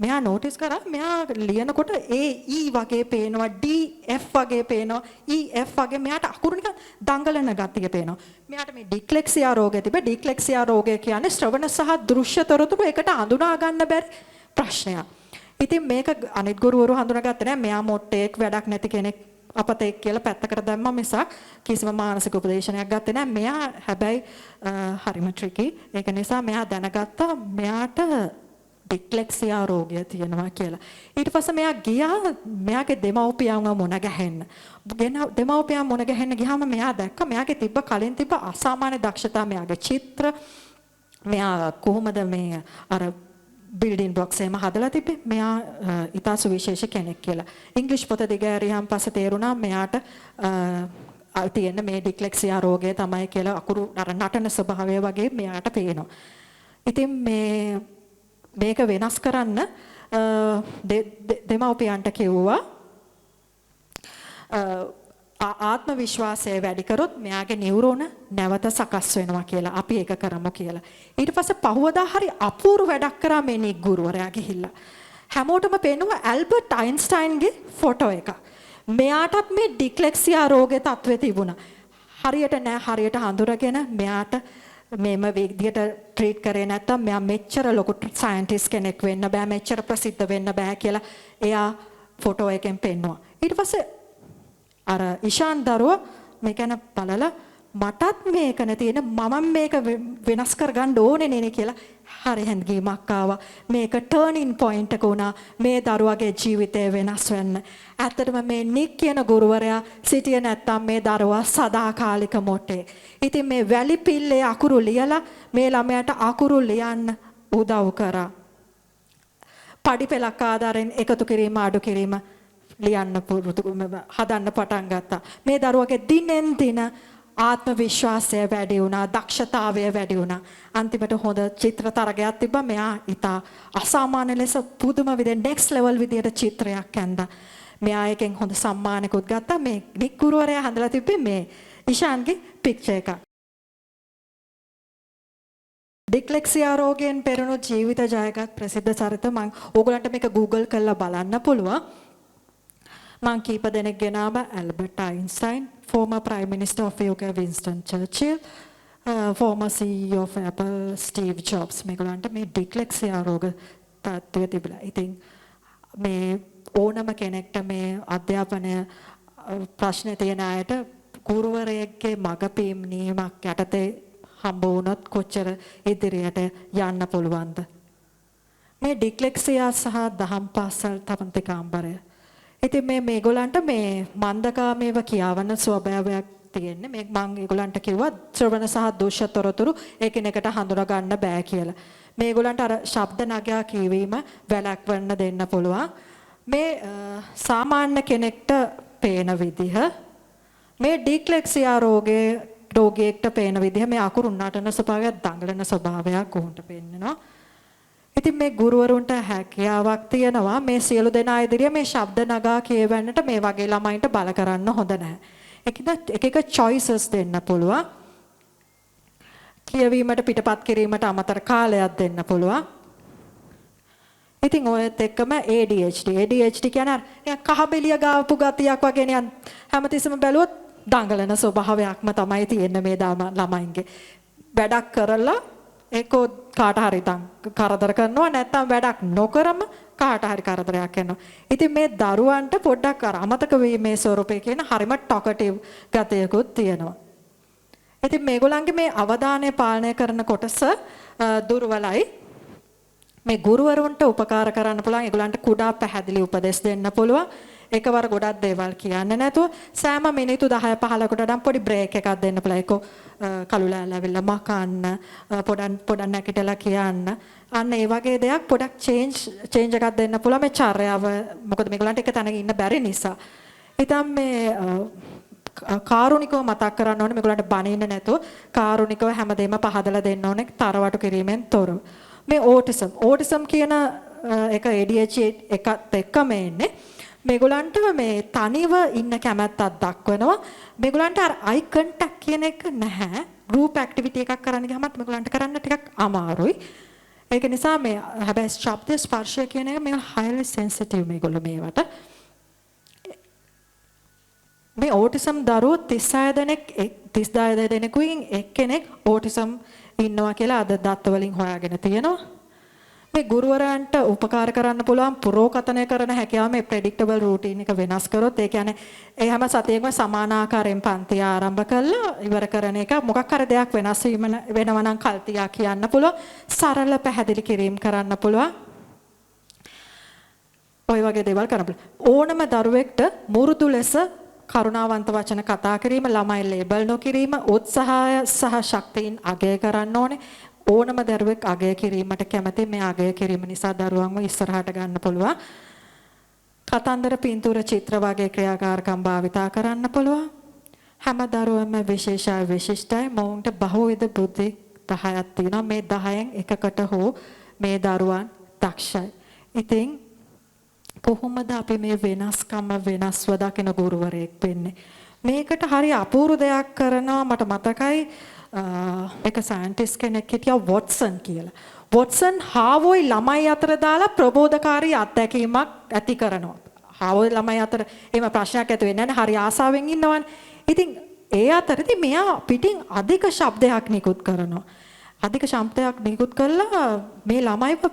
මෙයා නෝටිස් කරා මෙයා ලියනකොට A E වගේ පේනවා, D F වගේ පේනවා, E F වගේ මෙයාට අකුරු නිකන් දඟලන ගතිය පේනවා. මෙයාට මේ ඩිස්ලෙක්සියා රෝගය තිබ්බ. ඩිස්ලෙක්සියා රෝගය කියන්නේ ශ්‍රවණ සහ දෘශ්‍ය තොරතුරු එකට අඳුනා ගන්න බැරි ප්‍රශ්නයක්. ඉතින් මේක අනිත් ගුරුවරු හඳුනාගත්තේ නෑ. මෙයා මොට්ටෙක්, වැඩක් නැති කෙනෙක්, අපතෙක් කියලා පැත්තකට දැම්මා මිසක් කිසිම මානසික උපදේශනයක් ගත්තේ නෑ. මෙයා හැබැයි හරිම ට්‍රිකි. ඒක නිසා මෙයා දැනගත්තා මෙයාට ඩිස්ලෙක්සියා රෝගය තියෙනවා කියලා. ඊට පස්සේ මෙයා ගියා මෙයාගේ දෙමව්පියන්ව මුණ ගැහෙන්න. දෙමව්පියන් මුණ ගැහෙන්න ගියාම මෙයා දැක්ක මෙයාගේ තිබ්බ කලින් තිබ්බ අසාමාන්‍ය දක්ෂතා, මෙයාගේ චිත්‍ර, මෙයා කොහොමද මේ අර බිල්ඩින් බ්ලොක්ස් එහෙම හදලා තිබ්බේ, මෙයා ඉතා සුවිශේෂ කෙනෙක් කියලා. ඉංග්‍රීසි පොත දිග ඇරියාම පස්සේ තේරුණා මෙයාට තියෙන මේ ඩිස්ලෙක්සියා රෝගය තමයි කියලා. අකුරු අර නටන ස්වභාවය වගේ මෙයාට පේනවා. ඉතින් මේක වෙනස් කරන්න දෙමව්පියන්ට කිව්වා ආත්ම විශ්වාසය වැඩි කරොත් මෙයාගේ නියුරෝන නැවත සකස් වෙනවා කියලා. අපි ඒක කරමු කියලා. ඊට පස්සේ පහුවදා හරි අපූර්ව වැඩක් කරා මේ නික් ගුරුවරයා ගිහිල්ලා. හැමෝටම පේනවා ඇල්බර්ට් අයින්ස්ටයින්ගේ ෆොටෝ එකක්. මෙයාටත් මේ ඩිස්ලෙක්සියා රෝගේ තත්ත්වය තිබුණා. හරියට නෑ හරියට හඳුරගෙන මෙයාට මේම විදියට ට්‍රීට් කරේ නැත්තම් මෙයා මෙච්චර ලොකු සයන්ටිස්ට් කෙනෙක් වෙන්න බෑ, මෙච්චර ප්‍රසිද්ධ වෙන්න බෑ කියලා එයා ෆොටෝ එකෙන් පෙන්නුවා. ඊට පස්සේ අර ඉෂාන් දරුවා මේ ගැන බලලා මටත් මේකනේ තියෙන, මම මේක වෙනස් කරගන්න ඕනේ නේ කියලා හරි හැඟීමක් ආවා. මේක ටර්නින් පොයින්ට් එක වුණා මේ දරුවගේ ජීවිතය වෙනස් වෙන්න. ඇත්තටම මේ නික් කියන ගුරුවරයා සිටියේ නැත්තම් මේ දරුවා සදාකාලික මොටේ. ඉතින් මේ වැලි පිල්ලේ අකුරු ලියලා මේ ළමයාට අකුරු ලියන්න උදව් කරා. පඩි පෙළක් ආධාරයෙන් එකතු කිරීම, අඩු කිරීම ලියන්න පුරුදු හදන්න පටන් ගත්තා. මේ දරුවගේ දිනෙන් දින ආත්ම විශ්වාසය වැඩි වුණා, දක්ෂතාවය වැඩි වුණා. අන්තිමට හොඳ චිත්‍ර තරගයක් තිබ්බා. මෙයා ඉතා අසාමාන්‍ය ලෙස පුදුම විදිහට නෙක්ස්ට් ලෙවල් විදිහට චිත්‍රයක් ඇඳා. මෙයා එකෙන් හොඳ සම්මානකුත් ගත්තා. මේ නික් ගුරුවරයා හදලා තිබ්බේ මේ ඉෂාන්ගේ පික්චර් එකක්. ඩිස්ලෙක්සියා රෝගයෙන් පෙරුණු ජීවිත ජයගත් ප්‍රසිද්ධ චරිත. මං ඕගොල්ලන්ට මේක Google කරලා බලන්න පුළුවන්. මං කීප දෙනෙක් ගෙනාව. Albert Einstein, former Prime Minister of UK Winston Churchill, former CEO of Apple Steve Jobs. මේගොල්ලන්ට මේ ඩිස්ලෙක්සියා රෝග තත්ත්වය තිබිලා. ඉතින් මේ ඕනම කෙනෙක්ට මේ අධ්‍යාපනය ප්‍රශ්න තියෙන අයට ගුරුවරයෙක්ගේ මඟපීම් නීමක් යටතේ හම්බ වුණොත් කොච්චර ඉදිරියට යන්න පුළුවන්ද? මේ ඩිස්ලෙක්සියා සහ දහම් පාසල් තපන්ති කාම්බරය. ඉතින් මේ මේගොල්ලන්ට මේ මන්දගාමීව කියවන ස්වභාවයක් තියෙන්නේ. මේ මං ඒගොල්ලන්ට කිව්වා ශ්‍රවණ සහ දෘශ්‍ය තොරතුරු එකිනෙකට හඳුනා ගන්න බෑ කියලා. මේගොල්ලන්ට අර ශබ්ද නගා කියවීම වැළැක්වන්න දෙන්න පුළුවන්. මේ සාමාන්‍ය කෙනෙක්ට පේන විදිහ, මේ ඩිස්ලෙක්සියා රෝගයේ රෝගියෙක්ට පේන විදිහ, මේ අකුරු නටන ස්වභාවයක්, දඟලන ස්වභාවයක් ඔහුන්ට පෙන්නනවා. ඉතින් මේ ගුරුවරුන්ට හැකියාවක් තියෙනවා මේ සියලු දෙනා ඉදිරියේ මේ ශබ්ද නගා කියවන්නට. මේ වගේ ළමයින්ට බල කරන්න හොඳ නැහැ. ඒකින්ද එක එක choices දෙන්න පුළුවන්. කියවීමට පිටපත් කිරීමට අමතර කාලයක් දෙන්න පුළුවන්. ඉතින් ඔයත් එක්කම ADHD. ADHD කියන්නේ අර නිකන් කහබෙලිය ගාපු ගතියක් වගේ, නිකන් හැමතිස්සෙම බැලුවොත් දඟලන ස්වභාවයක්ම තමයි තියෙන්නේ මේ ළමයින්ගේ. වැඩක් කරලා ඒකෝ කාට හරි තං කරදර කරනවා, නැත්නම් වැඩක් නොකරම කාට හරි කරදරයක් කරනවා. ඉතින් මේ දරුවන්ට පොඩ්ඩක් අර අමතක වීමේ ස්වරූපය කියන හරිම ටොකටිව් ගතියකුත් තියෙනවා. ඉතින් මේගොල්ලන්ගේ මේ අවධානය පාලනය කරන කොටස දුර්වලයි. මේ ගුරුවරුන්ට උපකාර කරන්න පුළුවන්. ඒගොල්ලන්ට කුඩා පැහැදිලි උපදෙස් දෙන්න පුළුවන්. එකවර ගොඩක් දේවල් කියන්නේ නැතුව සෑම මිනිත්තු 10 15කට නම් පොඩි බ්‍රේක් එකක් දෙන්න පුළුවන්. ඒකෝ කළු ලෑල්ල ඇවිල්ලා මකන්න, පොඩක් පොඩක් නැගිටලා කියන්න. අන්න ඒ වගේ දෙයක් පොඩක් චේන්ජ් චේන්ජ් එකක් දෙන්න පුළුවන් මේ චර්යාව. මොකද මේගොල්ලන්ට එක තැනක ඉන්න බැරි නිසා. ඉතින් මේ කාරුණිකව මතක් කරන්න ඕනේ. මේගොල්ලන්ට බනින්න නැතුව කාරුණිකව හැමදේම පහදලා දෙන්න ඕනේ, තරවටු කිරීමෙන් තොරව. මේ ඕටිසම් ඕටිසම් කියන එක ADHD එකත් එක්කම එන්නේ. මේගොල්ලන්ට මේ තනිව ඉන්න කැමැත්තක් දක්වනවා. මේගොල්ලන්ට අර අයි කන්ටැක්ට් කියන එක නැහැ. ගෲප් ඇක්ටිවිටි එකක් කරන්න ගියාමත් මේගොල්ලන්ට කරන්න ටිකක් අමාරුයි. ඒක නිසා මේ හැබැයි ශබ්ද, ස්පර්ශය කියන එක මේ හයිලි සෙන්සිටිව් මේගොල්ලෝ මේවට. මේ ඕටිසම් දරුවෝ 36 දෙනෙක්, 36 දෙනෙකුගෙන් එක්කෙනෙක් ඕටිසම් ඉන්නවා කියලා අද දත්ත වලින් හොයාගෙන තියෙනවා. මේ ගුරුවරයන්ට උපකාර කරන්න පුළුවන් පුරෝකථනය කරන හැකියාව මේ ප්‍රෙඩික්ටබල් රූටීන් එක වෙනස් කරොත්, ඒ කියන්නේ ඒ හැම සතියකම සමාන ආකාරයෙන් පන්ති ආරම්භ කරලා ඉවර කරන එක, මොකක් හරි දෙයක් වෙනස් වීම වෙනවා නම් කල් තියා කියන්න පුළුවන්. සරල පැහැදිලි කිරීම කරන්න පුළුවන්. ඔය වගේ දේවල් කරන්න පුළුවන්. ඕනම දරුවෙක්ට මුරුදු ලෙස කරුණාවන්ත වචන කතා කිරීම, ළමයි ලේබල් නොකිරීම, උත්සාහය සහ ශක්තියින් අගය කරන්න ඕනේ. ඕනම දරුවෙක් අගය කිරීමට කැමති. මේ අගය කිරීම නිසා දරුවන්ව ඉස්සරහට ගන්න පුළුවන්. කතන්දර, පින්තූර, චිත්‍ර වගේ ක්‍රියාකාරකම් භාවිතා කරන්න පුළුවන්. හැම දරුවම විශේෂයි, විශිෂ්ටයි. මොවුන්ට බහුවිධ බුද්ධි 10ක් තියෙනවා. මේ 10න් එකකට හෝ මේ දරුවන් දක්ෂයි. ඉතින් කොහොමද අපි මේ වෙනස්කම වෙනස්ව දකින ගුරුවරයෙක් වෙන්නේ? මේකට හරි අපූර්ව දෙයක් කරනවා. මට මතකයි එක සයන්ටිස්ට් කෙනෙක් හිටියා වොට්සන් කියලා. වොට්සන් හාවොයි ළමයි අතර දාලා ප්‍රබෝධකාරී අත්දැකීමක් ඇති කරනවා. හාවොයි ළමයි අතර එහෙම ප්‍රශ්නයක් ඇති වෙන්නේ නැහැ. හරි ආසාවෙන් ඉන්නවනේ. ඉතින් ඒ අතරදී මෙයා පිටින් අධික ශබ්දයක් නිකුත් කරනවා. අධික ශබ්දයක් නිකුත් කළා මේ ළමයිව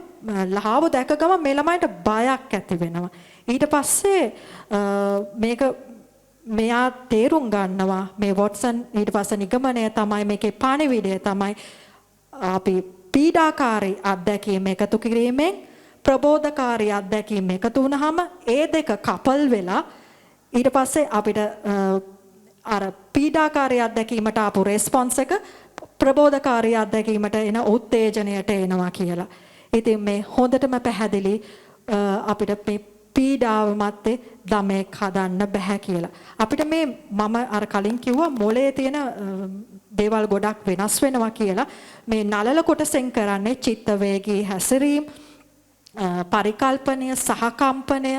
හාවෝ දැක ගමන් මේ ළමයිට බයක් ඇති වෙනවා. ඊට පස්සේ මේක මෙයා තේරුම් ගන්නවා මේ වොට්සන් ඊට පස්සේ නිගමනය තමයි, මේකේ පණිවිඩය තමයි, අපි පීඩාකාරී අත්දැකීම් එකතු කිරීමෙන් ප්‍රබෝධකාරී අත්දැකීම් එකතු වුනහම ඒ දෙක කපල් වෙලා ඊට පස්සේ අපිට අර පීඩාකාරී අත්දැකීමට ආපු රෙස්පොන්ස් එක ප්‍රබෝධකාරී අත්දැකීමට එන උත්තේජනයට එනවා කියලා. ඉතින් මේ හොඳටම පැහැදිලි අපිට මේ පීඩාව මැද්දේ ළමයෙක් හදන්න බැහැ කියලා. අපිට මේ මම අර කලින් කිව්වා මොලේ තියෙන දේවල් ගොඩක් වෙනස් වෙනවා කියලා. මේ නලල කොටසෙන් කරන්නේ චිත්ත වේගී හැසිරීම, පරිකල්පනය, සහකම්පනය,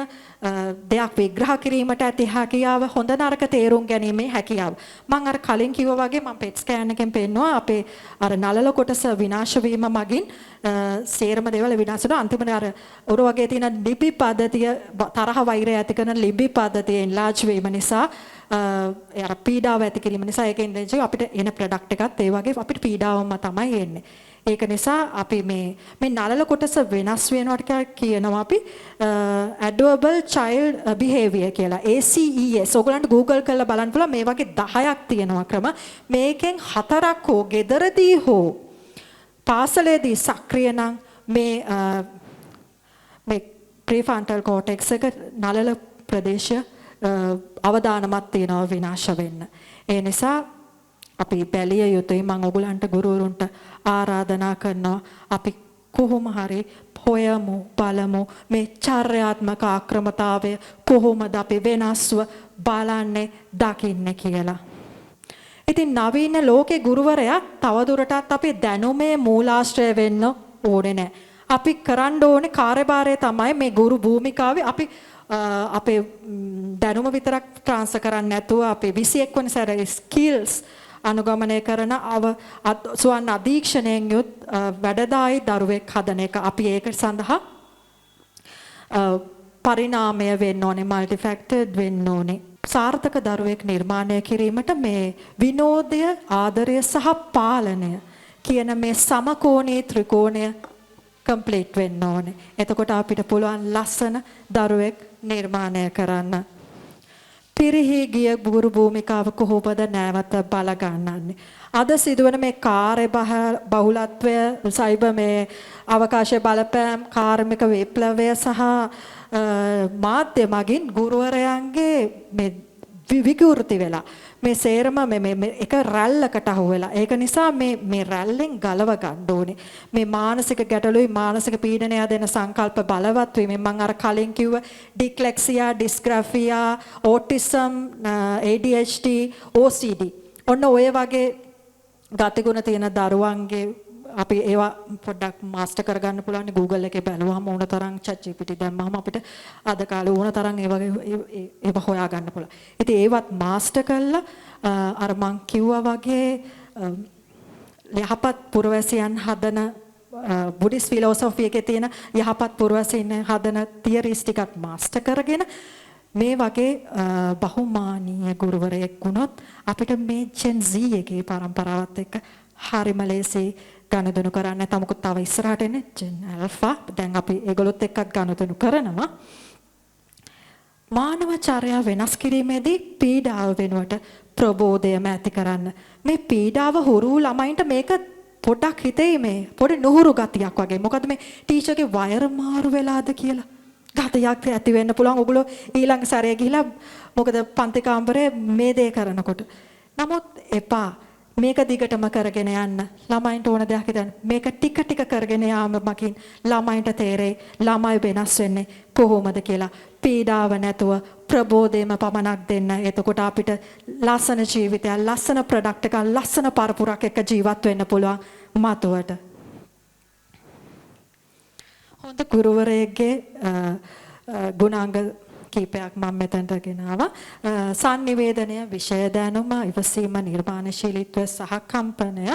දෙයක් විග්‍රහ කිරීමට ඇති හැකියාව, හොඳ නරක තේරුම් ගැනීමේ හැකියාව. මං අර කලින් කිව්වා වගේ මං පෙට් ස්කෑන් එකෙන් පෙන්නුවා අපේ අර නලල කොටස විනාශ වීම මගින් සේරම දේවල් විනාශ වෙනවා. අන්තිමට අර ඔර වගේ තියෙන ලිපි පද්ධතිය, තරහ වෛරය ඇති කරන ලිපි පද්ධතිය එන්ලාජ් වීම නිසා, ඒ අර පීඩාව ඇති කිරීම නිසා, ඒකෙන් අපිට එන ප්‍රොඩක්ට් එකත් ඒ වගේ අපිට පීඩාවම තමයි එන්නේ. ඒක නිසා අපි මේ මේ නලල කොටස වෙනස් වෙනවට කියනවා අපි adversarial child behavior කියලා, ACEs. ඔයගොල්ලන්ට Google කරලා බලන්න පුළුවන් මේ වගේ 10ක් තියෙනවා ක්‍රම. මේකෙන් හතරක් හෝ ගෙදරදී හෝ පාසලේදී සක්‍රිය නම් මේ මේ ප්‍රීෆ්‍රන්ටල් කෝටෙක්ස් එක, නලල ප්‍රදේශය අවදානමක් තියෙනවා විනාශ වෙන්න. ඒ නිසා අපි බැලිය යුතුයි. මම ඔයගොල්ලන්ට ගුරුවරුන්ට ආරාධනා කරනවා, අපි කොහොම හරි හොයමු, බලමු මේ චර්යාත්මක ආක්‍රමතාවය කොහොමද අපි වෙනස්ව බලන්නේ, දකින්නේ කියලා. ඉතින් නවීන ලෝකේ ගුරුවරයා තවදුරටත් අපේ දැනුමේ මූලාශ්‍රය වෙන්න ඕනේ නෑ. අපි කරන්න ඕනේ කාර්යභාරය තමයි මේ ගුරු භූමිකාවේ අපි අපේ දැනුම විතරක් ට්‍රාන්ස්ෆර් කරන්නේ නැතුව අපේ 21 වන සැරේ ස්කිල්ස් අනුගමනය කරන අව ස්වයං අධීක්ෂණයෙන් යුත් වැඩදායි දරුවෙක් හදන එක. අපි ඒක සඳහා පරිණාමය වෙන්න ඕනේ, මල්ටිෆැක්ටර්ඩ් වෙන්න ඕනේ. සාර්ථක දරුවෙක් නිර්මාණය කිරීමට මේ විනෝදය, ආදරය සහ පාලනය කියන මේ සමකෝණී ත්‍රිකෝණය කම්ප්ලීට් වෙන්න ඕනේ. එතකොට අපිට පුළුවන් ලස්සන දරුවෙක් නිර්මාණය කරන්න. පිරිහී ගිය ගුරු භූමිකාව කොහොමද නැවත බල ගන්නන්නේ? අද සිදුවන මේ කාර්ය බහුලත්වය, සයිබර් මේ අවකාශයේ බලපෑම්, කාර්මික විප්ලවය සහ මාධ්‍ය මගින් ගුරුවරයන්ගේ මේ විකෘති වෙලා මේ සේරම මේ මේ එක රැල්ලකට අහු වෙලා. ඒක නිසා මේ මේ රැල්ලෙන් ගලව ගන්න ඕනේ. මේ මානසික ගැටලුයි මානසික පීඩනය දෙන සංකල්ප බලවත් වීමෙන් මම අර කලින් කිව්ව ඩිස්ලෙක්සියා, ඩිස්ග්‍රැෆියා, ඕටිසම්, ADHD, OCD, ඔන්න ඔය වගේ ගතිගුණ තියෙන දරුවන්ගේ අපි ඒවා පොඩ්ඩක් මාස්ටර් කරගන්න පුළුවන්. Google එකේ බැලුවහම ඕන තරම්, ChatGPT දැම්මහම අපිට අද කාලේ ඕන තරම් ඒ වගේ ඒවා හොයා ගන්න පුළුවන්. ඉතින් ඒවත් මාස්ටර් කරලා අර මං කිව්වා වගේ යහපත් පුරවැසියන් හදන බුද්දිස්ට් ෆිලොසොෆි එකේ තියෙන යහපත් පුරවැසියන් හදන තියරිස් ටිකක් මාස්ටර් කරගෙන මේ වගේ බහුමානීය ගුරුවරයෙක් වුණොත් අපිට මේ Gen Z එකේ පරම්පරාවත් එක්ක හරිම ලේසි ගනුදෙනු කරන්න. නැත්නම් මොකද තව ඉස්සරහට එන්නේ Gen Alpha. දැන් අපි ඒගොල්ලොත් එක්කත් ගනුදෙනු කරනවා. මානව චර්යා වෙනස් කිරීමේදී පීඩාව වෙනුවට ප්‍රබෝධයම ඇති කරන්න. මේ පීඩාව හුරු ළමයින්ට මේක පොඩ්ඩක් හිතෙයි මේ පොඩි නුහුරු ගතියක් වගේ. මොකද මේ ටීචර්ගේ වයර් මාරු වෙලාද කියලා ගතියක් ඇති වෙන්න පුළුවන්. ඔගොල්ලෝ ඊළඟ සැරේ ගිහිලා මොකද පන්ති කාමරේ මේ දේ කරනකොට. නමුත් එපා. මේක දිගටම කරගෙන යන්න. ළමයින්ට ඕන දෙයක් හිතන්න. මේක ටික ටික කරගෙන යාම මගින් ළමයින්ට තේරෙයි ළමයි වෙනස් වෙන්නේ කොහොමද කියලා. පීඩාව නැතුව ප්‍රබෝධයම පමණක් දෙන්න. එතකොට අපිට ලස්සන ජීවිතයක්, ලස්සන ප්‍රොඩක්ට් එකක්, ලස්සන පරපුරක් එක්ක ජීවත් වෙන්න පුළුවන් මතුවට. හොඳ ගුරුවරයෙක්ගේ ගුණාංග කීපයක් මම මෙතනට ගෙනාවා. සන්නිවේදනය, විෂය දැනුම, ඉවසීම, නිර්මාණශීලීත්වය සහ කම්පනය,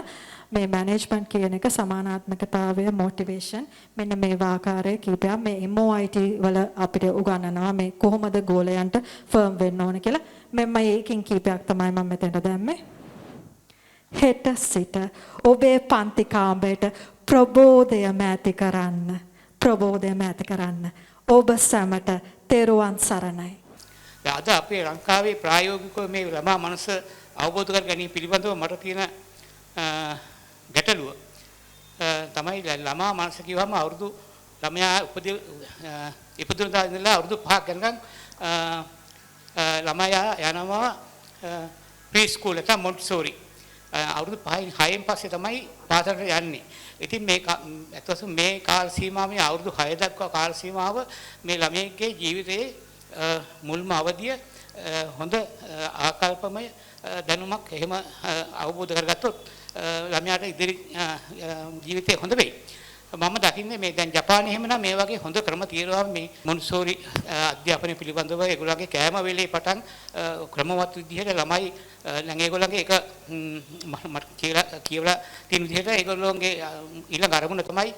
මේ මැනේජ්මන්ට් කියන එක, සමානාත්මකතාවය, මොටිවේෂන්, මෙන්න මේ ආකාරයේ කීපයක් මේ MOIT වල අපිට උගන්වනවා මේ කොහොමද ගෝලයන්ට ෆර්ම් වෙන්න ඕන කියලා. මෙන්න ඒකින් කීපයක් තමයි මම මෙතනට දැම්මේ. හෙට සිට ඔබේ පන්ති කාමරයට ප්‍රබෝධයම ඇති කරන්න. ප්‍රබෝධයම ඇති කරන්න. ඔබ සැමට තෙරුවන් සරණයි. දැන් අද අපේ ලංකාවේ ප්‍රායෝගිකව මේ ළමා මනස අවබෝධ කර ගැනීම පිළිබඳව මට තියෙන ගැටලුව තමයි ළමා මනස කිව්වම අවුරුදු ළමයා ඉපදුන දා ඉඳලා අවුරුදු 5ක් යනකම් ළමයා යනවා ප්‍රී ස්කූල් එක මොන්ටිසෝරි. අවුරුදු 5න් 6න් පස්සේ තමයි පාසලට යන්නේ. ඉතින් මේ අත්වසු මේ කාල සීමාව මේ අවුරුදු 6 දක්වා කාල සීමාව මේ ළමයෙක්ගේ ජීවිතයේ මුල්ම අවධිය හොඳ ආකල්පමය දැනුමක් එහෙම අවබෝධ කරගත්තොත් ළමයාට ඉදිරි ජීවිතේ හොඳ වෙයි. මම දකින්නේ මේ දැන් ජපානයේ එහෙම නම් මේ වගේ හොඳ ක්‍රම තියෙනවා මේ මොන්ටිසෝරි අධ්‍යාපනය පිළිබඳව. ඒගොල්ලන්ගේ කෑම වෙලේ පටන් ක්‍රමවත් විදිහට ළමයි දැන් ඒගොල්ලන්ගේ එක මට කියලා කියවලා තියෙන විදිහට ඒගොල්ලෝගේ ඊළඟ අරමුණ තමයි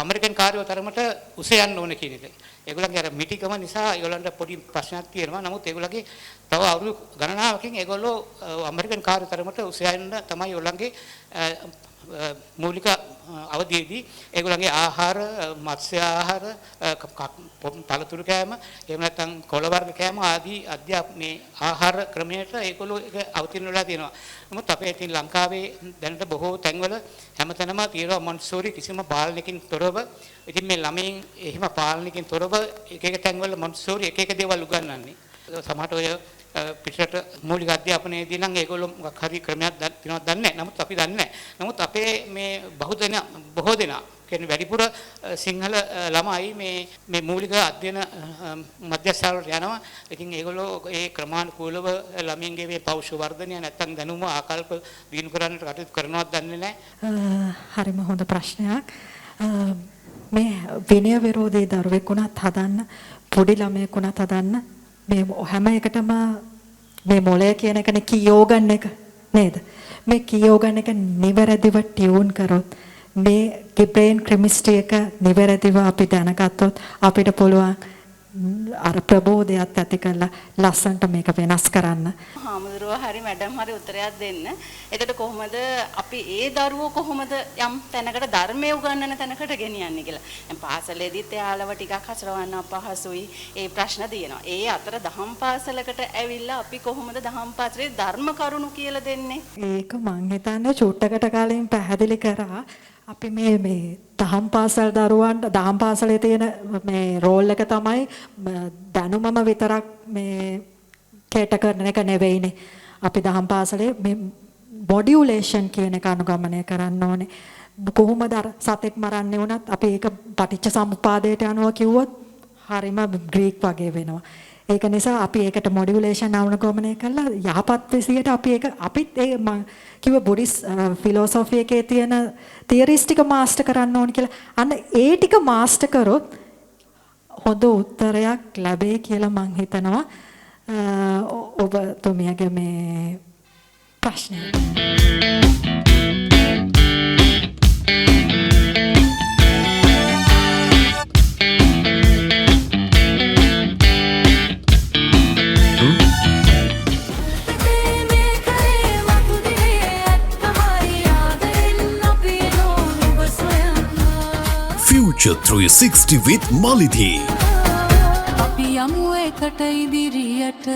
ඇමරිකන් කාර්යෝ තරමට උස යන්න ඕන කියන එක. ඒගොල්ලන්ගේ අර මිටිකම නිසා ඒගොල්ලන්ට පොඩි ප්‍රශ්නයක් තියෙනවා. නමුත් ඒගොල්ලන්ගේ තව අවුරුදු ගණනාවකින් ඒගොල්ලෝ ඇමරිකන් කාර්යෝ තරමට උස යන්න තමයි ඒගොල්ලන්ගේ මූලික අවධියේදී ඒගොල්ලන්ගේ ආහාර, මත්ස්‍ය ආහාර, පළතුරු කෑම, එහෙම නැත්නම් කොළ වර්ග කෑම ආදී මේ ආහාර ක්‍රමයට ඒගොල්ලෝ ඒක අවතීර්ණ වෙලා තියෙනවා. නමුත් අපේ ඉතින් ලංකාවේ දැනට බොහෝ තැන්වල හැමතැනම තියෙනවා මොන්ටිසෝරි කිසිම පාලනයකින් තොරව. ඉතින් මේ ළමයින් එහෙම පාලනයකින් තොරව එක එක තැන්වල මොන්ටිසෝරි එක එක දේවල් උගන්වන්නේ. සමහරට ඔය පිටරට මූලික අධ්‍යාපනයේදී නම් ඒගොල්ලෝ මොකක් හරි ක්‍රමයක් තියෙනවද දන්නේ නැහැ. නමුත් අපි දන්නේ නැහැ. නමුත් අපේ මේ බොහෝ දෙනා කියන්නේ වැඩිපුර සිංහල ළමයි මේ මේ මූලික අධ්‍යයන මධ්‍යස්ථාන වලට යනවා. ඉතින් ඒගොල්ලෝ ඒ ක්‍රමානුකූලව ළමයින්ගේ මේ පෞෂ වර්ධනය නැත්තම් දැනුම ආකල්ප දිනු කරන්නට කටයුතු කරනවද දන්නේ නැහැ. හරිම හොඳ ප්‍රශ්නයක්. මේ විනය විරෝධී දරුවෙක් වුණත් හදන්න, පොඩි ළමයෙක් වුණත් හදන්න මේ හැම එකටම මේ මොළය කියන එකනේ කී ඕගන් එක නේද? මේ කී ඕගන් එක නිවැරදිව ටියුන් කරොත්, මේ බ්‍රේන් කෙමිස්ට්‍රි එක නිවැරදිව අපි දැනගත්තොත් අපිට පුළුවන් අර ප්‍රබෝධයත් ඇති කරලා ලස්සනට මේක වෙනස් කරන්න. හාමුදුරුවෝ හරි මැඩම් හරි උත්තරයක් දෙන්න. එතකොට කොහොමද අපි ඒ දරුවෝ කොහොමද යම් තැනකට ධර්මය උගන්වන තැනකට ගෙනියන්නේ කියලා. දැන් පාසලේදීත් එයාලව ටිකක් හසුරවන්න අපහසුයි. ඒ ප්‍රශ්න තියෙනවා. ඒ අතර දහම් පාසලකට ඇවිල්ලා අපි කොහොමද දහම් පාසලේ ධර්ම කරුණු කියලා දෙන්නේ? ඒක මං හිතන්නේ චුට්ටකට කලින් පැහැදිලි කරා. අපි මේ මේ දහම් පාසල් දරුවන්ට දහම් පාසලේ තියෙන මේ රෝල් එක තමයි දැනුමම විතරක් මේ කේට කරන එක නෙවෙයිනේ. අපි දහම් පාසලේ මේ මොඩියුලේෂන් කියන එක අනුගමනය කරන්න ඕනේ. කොහොමද අර සතෙක් මරන්නේ වුණත් අපි ඒක පටිච්ච සමුප්පාදයට අනුව කිව්වොත් හරිම ග්‍රීක් වගේ වෙනවා. ඒක නිසා අපි ඒකට මොඩියුලේෂන් අනුගමනය කරලා යහපත් විදියට අපි ඒක අපිත් ඒ මං කිව්ව බුද්දිස් ෆිලොසොෆි එකේ තියෙන තියරිස් ටික මාස්ටර් කරන්න ඕන කියලා. අන්න ඒ ටික මාස්ටර් කරොත් හොඳ උත්තරයක් ලැබේ කියලා මං හිතනවා ඔබතුමියගේ මේ ප්‍රශ්නය. Future 360 with Malidhi. අපි යමු එකට ඉදිරියට.